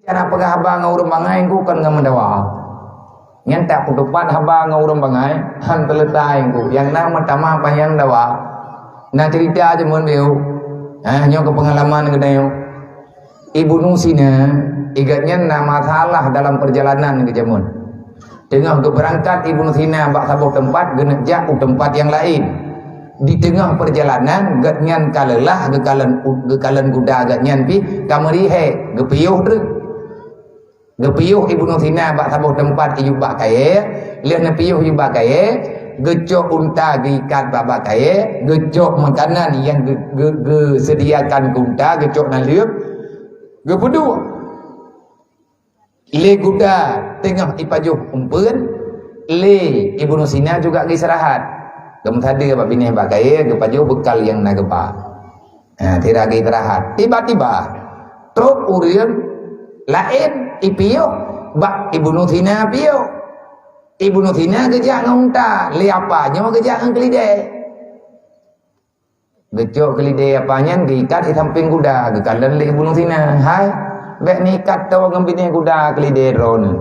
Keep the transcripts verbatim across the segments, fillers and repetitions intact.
Cara peugah haba ngon ureuëng bangai ku kon ngon meudawa. Nyan tak peuteupat haba ngon ureuëng bangai, han teuleutai ku. Nyang na meutamah panyang dawa. Na cerita jameun bieu. Ha, nyoe keu peungalaman geutanyoe. Ibnu Sina, igat nyan na masalah dalam perjalanan geujameun. Teungoh geubeurangkat Ibnu Sina bak saboh teumpat, geuneuk jak u teumpat nyang laén. Di teungoh peurjalanan, geuhnyan ka leulah geukalon, geukalon guda geuhnyan pih ka meurihée, geupiôh treuk. Geupiôh Ibnu Sina bak saboh teumpat ijubak kayée, lheueh neupiôh jubak kayée, geucok unta geuikat bak, bak kayée, geucok makanan nyang geu-, geu-, geuseudiakan keu unta, geucok naleueb, geupeuduek. Lé guda teungoh ipajoh umpeuen, lé Ibnu Sina juga geuistirahat. Geumeusadeue bak binéh bak kayée, geupajoh beukal nyang na geuba. Ha, sira geuistirahat. Tiba-tiba, trok ureuëng laén ipiôh bak Ibnu Sina piôh. Ibnu Sina geujak ngon unta, lé apa nyoe geujak ngon keulidée. Geucok keulidée apa nyan geuikat di sampéng guda, geukalon lé Ibnu Sina. "Hai, bék neuikat toe ngon binéh guda keulidée droeneuh."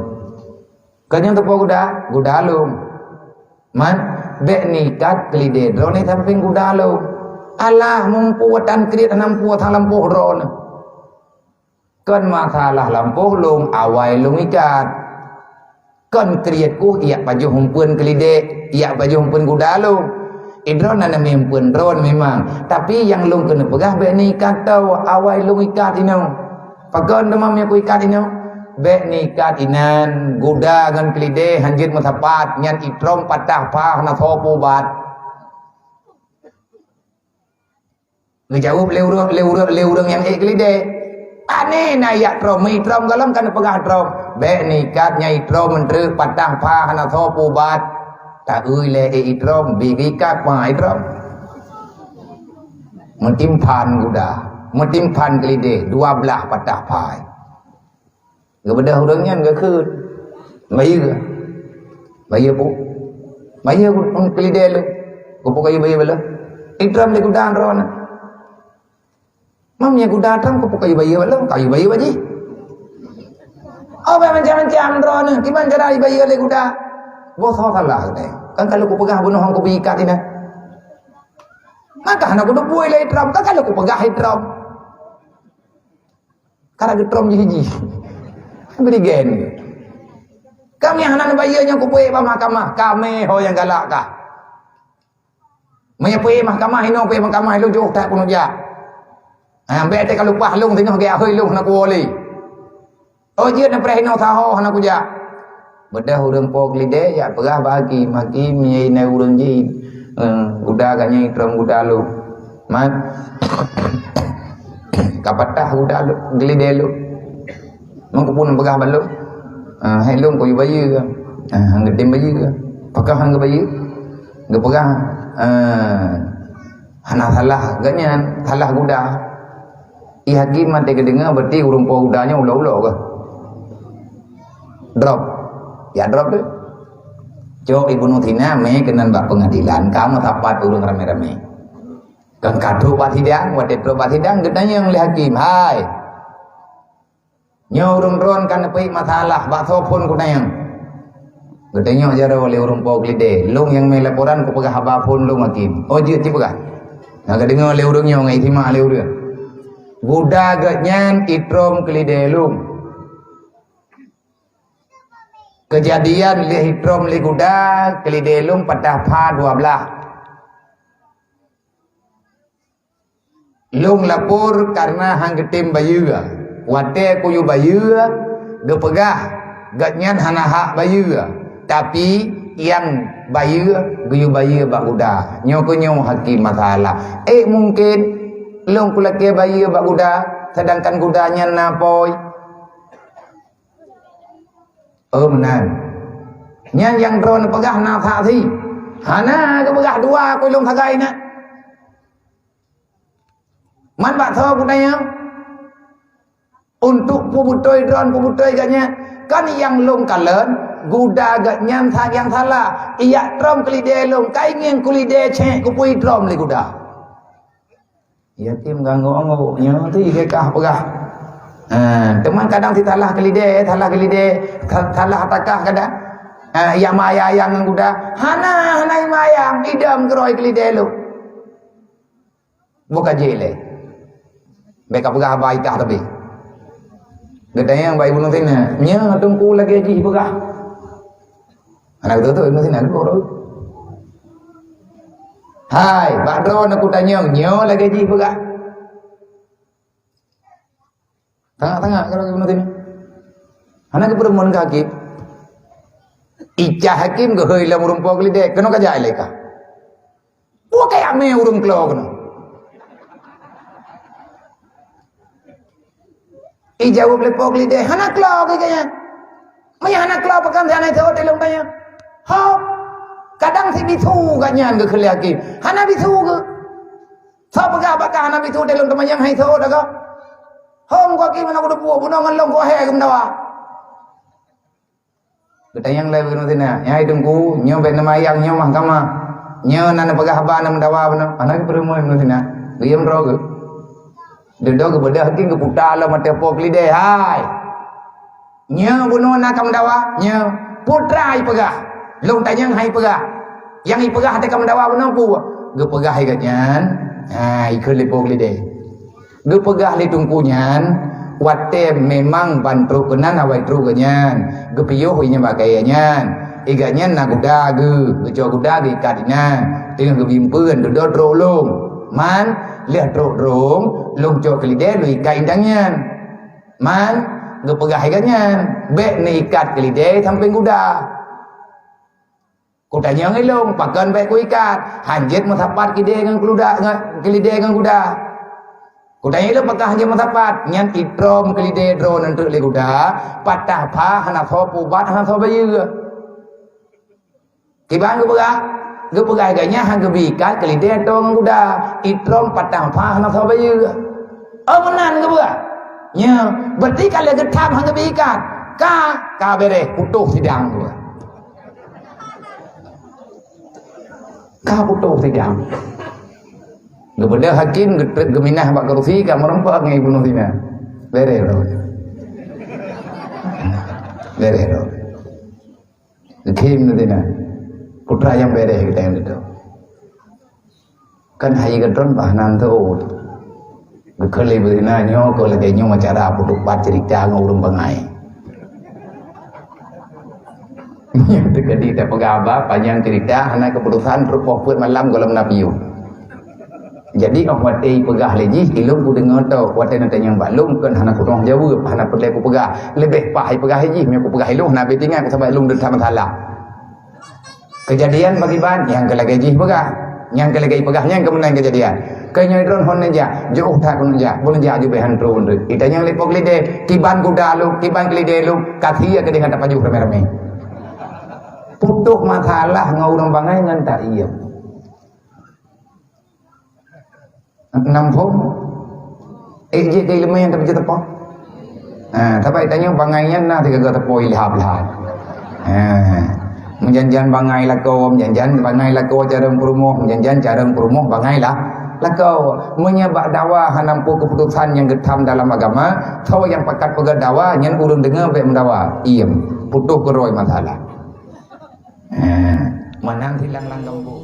"Kon nyang teupeue guda?" "Guda lôn." "Man, bék neuikat keulidée droeneuh di sampéng guda lôn." "Alah, mumpue tan kriet hana mumpue sang lampôh droeneuh." "Kon masalah lampôh lôn, awai lôn ikat. Kon kriet kuh ijak pajoh umpeuen keulidée, ijak pajoh umpeuen guda lôn. Idroen na neumé umpeuen droen memang, tapi nyang lôn keuneuk peugah bék neuikat toe, awai lôn ikat inoe." "Pakon teuma meunyoe kuikat inoe?" "Bék neuikat inan, guda ngon keulidée hanjeuet meusapat, nyan itrôm patah pha hana soe peuubat." Geujaweueb lé ureuëng, lé ureuëng, lé ureuëng nyang ék keulidée, "Pane na ijak trôm, meuitrôm gohlom ka neupeugah trôm." "Bék neuikat, nyan itrôm treuk patah pha hana soe peuubat." Taeu lé ék itrôm, bi geuikat pha itrôm. Meutimpan guda, meutimpan keulidée, dua blaih patah pha. Geubeudôh ureuëng nyan geukheun, "Bayeue." "Bayeue peue?" "Bayeue keulidée lôn." "Keupeue kayue bayeue bak lôn?" "Itrôm lé guda droeneuh." "Meunyoe guda trôm, keupeue kayue bayeue bak lôn?" "Kayue bayeue bak jih." "Oh, bék macam-macam droeneuh. Kiban cara ibayeue lé guda?" "Boh soe salah geutanyoe? Kan ka lôn kupeugah bunoe han kubi ikat inan." "Maka hana kuteupue lé itrôm, kan ka lôn kupeugah itrôm." Ka na geutrôm jih-jih. Bri gen. Kami hana neubayeue nyoe kupeue bak mahkamah, kami ho nyang galak kah. Meunyoe peue mahkamah inoe, peue mahkamah ilôn jôh that keuneuk jak. Ha, bék teuka lupah lôn singoh gét ahôi lôn hana kuwoe lé. Oh, jeuet neupreh inoe saho hana kujak. Beudôh ureuëng po keulidée jak peugah bak hakim, "Hakim, nyoe inan ureuëng jih, eh, guda geuhnyan itrôm guda lôn. Man, ka patah guda lôn, keulidée lôn. Man keupeue neupeugah bak lôn?" "Ah, hai lôn kayue bayeue." "Ah, han geutem bayeue." "Pakon han geubayeue?" Geupeugah, "Ah, hana salah geuhnyan, salah guda." Ié hakim maté geudeungoe, berarti ureuëng po guda nyoe ulo-ulo keuh. Drop. Ya drop tu. Cok Ibnu Sina mé keunan bak peungadilan, ka meusapat ureuëng ramé-ramé. Kan ka trok bak sidang, watée trok bak sidang geutanyong lé hakim, "Hai, nyoe ureuëng droen ka neupeuék masalah, bak soe phon kuneuk?" Geutanyong jaroe lé ureuëng po keulidée, "Lôn nyang mé laporan kupeugah haba phon lôn hakim." "Oh, jeuet cipeugah." Na geudeungoe lé ureuëng nyoe ngon isimak lé ureuëng. "Guda geuhnyan itrôm keulidée lôn. Keujadian lheueh itrôm lé guda, keulidée lôn patah pha dua blaih. Lôn lapor kareuna han geutem bayeue. Watée kuyue bayeue, geupeugah geuhnyan hana hak bayeue, tapi nyang bayeue geuyue bayeue bak guda. Nyoe keuh nyoe hakim masalah. Eh, mungken lôn kulakée bayeue bak guda, seudangkan guda nyan na pôi." "Oh, meunan. Nyan nyang droeneuh peugah na saksi?" "Hana geupeugah dua, keu lôn sagai na. Man bak soe geutanyoe? Untuk peubeutôi droen, peubeutôi geuhnyan. Kan nyang lôn kalon, guda geuhnyan sa-, nyang salah. Ijak trôm keulidée lôn, ka ingieng keulidée cék, keupeue itrôm lé guda." Yatim nganggok-nganggok, nyoe teuh kah peugah. Ha, teuma kadang si salah keulidé, salah keulidé, sa-, salah takah kadang. Ha, ya mayang ngon guda. Hana, hana mayang, idam keurôi keulidé lom. Buka jilé. Bèk ka peugah haba itah tapi. Geutanyong bak Ibnu Sina, "Nyoe Teungku lagèe jih peugah?" Hana beutôi Ibnu Sina, "Hai, bak droeneuh kutanyong, nyoe lagèe jih peugah?" Tangak-tangak kalau Ibnu Sina. Hana geupeureumeun keu hakim. Icah hakim geuhôi lom ureueng po keulidé, keunoe ka jak ilèe ka. Peue kayak mé ureueng klo keunoe? Ijaweueb lé po keulidé, "Hana klo keu gobnyan." Meunyo hana klo, pakon hana iseuôt lôn tanyong? Ho, kadang si bisu gobnyan geukheun lé hakim. Hana bisu geuh. Soe peugah bak kah hana bisu lôn teumanyong hai seuôt agoe? Ho, geuh hakim hana kuteupue, bunoe ngon lôn kuhai geumeudawa. Geutanyong lé Ibnu Sina, "Hai Teungku, nyoe bèk neumayang, nyoe mahkamah. Nyoe na neupeugah haba neumeudawa bunoe." Hana geupeureumeun Ibnu Sina. Geuyue meudroe geuh. Dudoe geubeudôh hakim geuputa lom ateueh po keulidé, "Hai! Nyoe bunoe na ka meudawa, nyoe. Putra ipeugah. Lôn tanyong hai ipeugah. Nyang ipeugah ateueh ka meudawa bunoe peue?" Geupeugah lé gobnyan, ha, ikheun lé po keulidé. Geupeugah lé Teungku nyan, watèe memang ban trok keunan awai trok geuh nyan, geupiôh ié nyan bak kayèe nyan. Ié gobnyan na guda geuh, geucok guda geuikat inan, teungoh geubimpeuen dudoe trok lôn. Man, lheueh trok droe, lôn cok keulidé lôn ikat indang nyan. Man, geupeugah ié gobnyan, "Bèk neuikat keulidé sampéng guda." Kutanyong ilôn, pakon bèk kuikat? Hanjeuet meusapat keulidé ngon keuluda-, ngon keulidé ngon guda. Kutanyong ilôn, pakon hanjeuet meusapat? Nyan itrom keulidé droe nyan treuk lé guda, patah pha hana soe peuubat, hana soe bayeue. Kiban geupeugah, geupeugah gobnyan han geubi ikat keulidé ateueh ngon guda, itrom patah pha hana soe bayeue. Oh, meunan geupeugah. Nyoe, berarti ka lheueh geutham han geubi ikat. Ka, ka bèrèh, putôh sidang geupeugah. Ka putôh sidang. Geubeudôh hakim geutrek geuminah bak keurusi ka meurumpok ngon Ibnu Sina. Bèrèh lom. Bèrèh lom. Hakim Ibnu Sina. Putra nyang bèrèh geutanyoe tu. Kan hai geutron bah nan teuôt. Geukheun lé Ibnu Sina nyoe keuh lagèe nyoe cara peutupat ceurita ngon ureueng bangai. Meunyoe teukeudi tapeugah haba, panyang ceurita, hana keuputosan, trok poh peuet malam gohlom na piôh. Jadi, óh watèe ipeugah lé jih, ilôn kudeungö tok, watèe neutanyong bak lôn, kon hana kutu'oh jaweueb, hana peureulèe kupeugah. Leubeh paih ipeugah lé jih, meunyoe kupeugah ilôn, hana bèk teuingat, sabab ilôn deuh that masalah. Keujadian pakriban, nyang keu lagèe jih peugah. Nyang keu lagèe peugah nyan keu meunan keujadian. Keu nyoe droen hon neujak, jiôh that keuneuk jak, beu neujak jubèh han trôn deuh. Itanyong lé po keulidé, kiban guda lôn, kiban keulidé lôn, ka sie keudéh ngon tapajoh ramé-ramé. Putôh masalah ngon ureueng bangai ngon taiem. Nam phôn. Eh, jeuet keu ileumèe nyang tapeujeuet teupeu. Ha, tapi tanyoe bangai nyan na sigaga teupeu ilham-ilham. Ha. Meujan-jan bangai lakoe, meujan-jan bangai lakoe carông peurumoh, meujan-jan carông peurumoh bangai la-, lakoe. Meunyoe bak dawa hana muphom keuputosan nyang geutham dalam agama, soe nyang pakat peugah dawa, nyan ureueng deungö bèk meudawa. Iem, putôh keurôi masalah. Ha, meunan silang lam gampông.